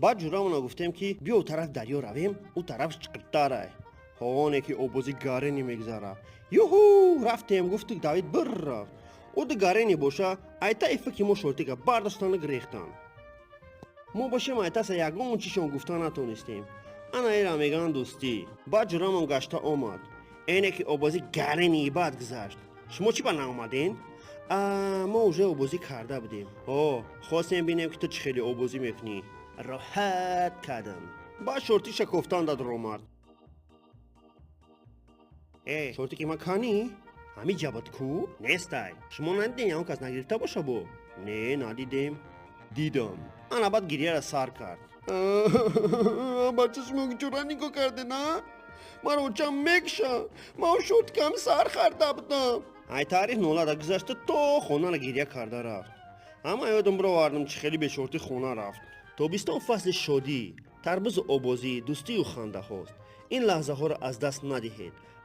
Баъд ҷурамона гуфтем, ки биё, ӯ тараф дарё равем, ӯ тараф чиқиртарай, ҳоне ки оббозӣ гарени мегзара. Юҳу, рафтем, гуфту давид, бир рафт. Уди гарени боша, айтаи фики мо шортика бардоштану гирехтанд. Мо бошем, айтаса ягон чишон гуфта натонистем. Ана эра мегӯянд дӯстӣ. Баъд ҷурамон гашта омад. Эне ки оббозӣ гарени баъд гузашт. Шумо чӣ ба наомаден? Мо уже оббозӣ карда будем. О, хостем бинем, ки ту чӣ хеле оббозӣ мекунӣ. Роҳат кардам. Баъд шортиша кофтан дар омад. Э, шортики ма канӣ? Ҳами ҷабат ку нестай. Шумо надидем, ягон кас нагирифта боша? Бо не, надидем. Дидам. Ана баъд гирьяра сар кард. Бача, шумо чура нигоҳ кардена? Маро очам мекша. Ман шортикам сар харда будам. Ай таърих нолада гузашта, то хонара гирья карда рафт. Ҳама ёдам бировардам, чӣ хеле бешортӣ хона рафт. Тобистон фасли шодӣ, тарбузу обозӣ, дӯстию хандаҳост. Ин лаҳзаҳоро аз даст надиҳед.